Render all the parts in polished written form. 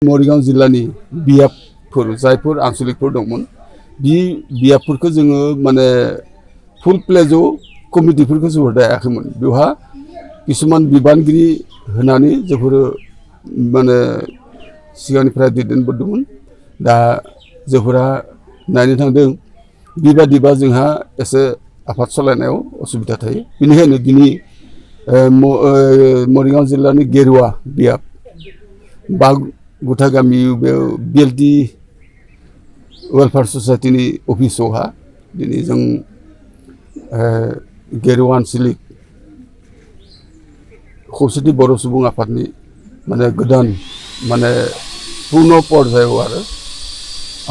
मरिगाव जिल्लानि बियाबफोर जायफोर आनसलिकफोर दंमोन बि बियाबफोरखौ जोङो माने फुल प्लेजआव कमिटिफोरखौ जौगायाखैमोन बेवहा किसुमान बिबानगिरि होनानै जोंफोर माने सिगांनिफ्राय दैदेनबोदोंमोन दा जोंफोरा नायनो थांदों बेबादिबा जोंहा एसे आफाद सालायनायाव असुबिदा थायो बेनिखायनो दिनै मरिगाव जिल्लानि गेरुवा बियाब गुथा गामि बिएलटि वेलफेयार ससाइटिनि अफिसावहा दिनै जों गेरुवा आनसलिक खौसेथि बर' सुबुं आफादनि माने गोदान माने पूर्ण पर्यायाव आरो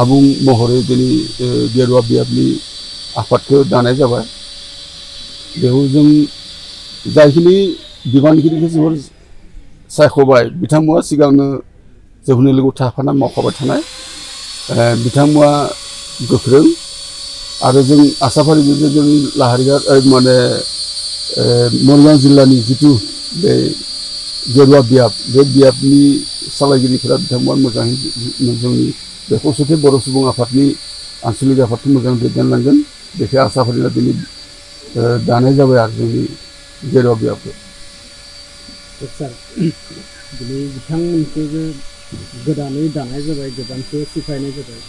आबुं महरै दिनै गेरुवा बियाबनि आफादखौ दानाय जाबाय बेयाव जों जायखिनि बिबानगिरिखौ जोबोर सायख'बाय बिथांमोना सिगांनो जोंनि लोगो थाफाना मावखाबाय थानाय बिथांमोना गोख्रों आरो जों आसाफारिजों जों लाहारिया माने मरिगाव जिल्लानि जितु बे गेरुवा बियाब बे बियाबनि सालायगिरिफोरा बिथांमोना मोजाङै जोंनि बे खौसेथि बर' सुबुं आफादनि आनसलिक आफादखौ मोजां दैदेनलांगोन बेखौ आसाफारिया दिनै दानाय जाबाय आरो जोंनि गेरुवा बियाबखौ दिनै बिथांमोनखौबो गोदानै दानाय जाबाय गोदानखौ सिफायनाय जाबाय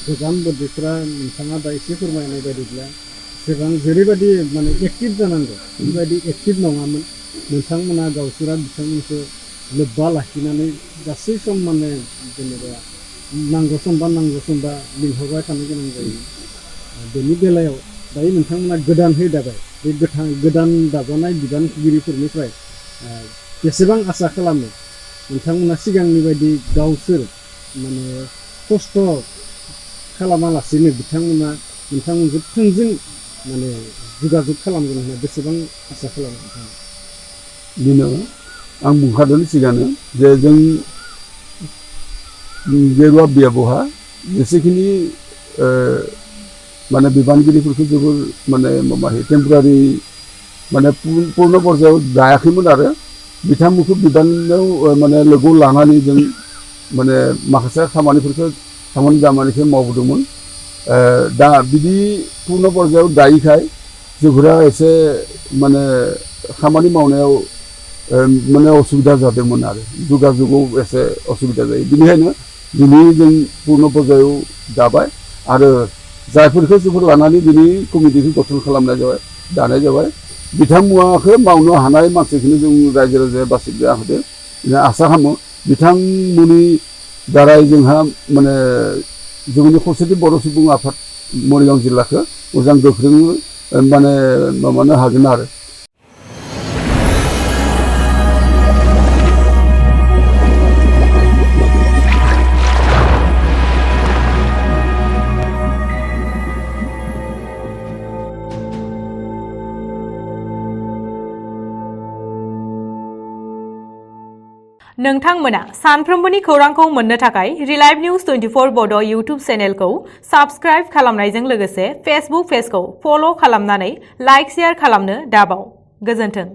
गोजाम बदिफोरा नोंथाङा दा एसे फोरमायनाय बायदिब्ला एसेबां जेरैबायदि माने एक्टिभ जानांगौ बेबायदि एक्टिभ नङामोन नोंथांमोना गावसोरा बिथांमोनखौ लोब्बा लाखिनानै गासै सम माने जेनेबा नांगौ समबा लिंहरबाय थानो गोनां जायोमोन बेनि बेलायाव दायो नोंथांमोना गोदानहै दाबाय बे गोदान दाजानाय बिबानगिरिफोरनिफ्राय बेसेबां आसा खालामो नोंथांमोना सिगांनि बायदि गावसोर माने खस्थ' खालामालासेनो बिथांमोना नोंथांमोनखौ थोंजों माने जगाजग खालामगोन होनना बेसेबां आसा खालामो नोंथाङा बेनो आं बुंखादों सिगांनो जे जों गेरुवा बियाबहा जेसेखिनि माने बिबानगिरिफोरखौ जोबोर माने माबायो टेम्परारि माने पूर्ण पर्यायाव दायाखैमोन आरो बिथांमोनखौ बिबानाव माने लोगोआव लानानै जों माने माखासे खामानि दामानिखौ मावबोदोंमोन दा बिदि पूर्ण पर्यायाव दायिखाय जोंफोरा एसे माने खामानि मावनायाव माने असुबिदा जादोंमोन आरो जगाजगआव एसे असुबिदा जायो बेनिखायनो दिनै जों पूर्ण पर्यायाव दाबाय आरो जायफोरखौ जोंफोर लानानै दिनै कमिटिखौ गठन खालामनाय जाबाय दानाय जाबाय बिथांमोनखौ मावनो हानाय मानसिखौनो जों रायजो राजाया बासिना होदों आसा खालामो बिथांमोननि दाराय जोंहा माने जोंनि खौसेथि बर' सुबुं आफाद मरिगाव जिल्लाखौ मोजां गोख्रों माने माबानो हागोन आरो नोंथांमोना सानफ्रोमबोनि खौरांखौ मोननो थाखाय रिलाइव निउज 24 बड' इउट्युब चेनेलखौ साबस्क्राइब खालामनायजों लोगोसे फेसबुक पेजखौ फल' खालामनानै लाइक शेयार खालामनो दाबाव गोजोन्थों।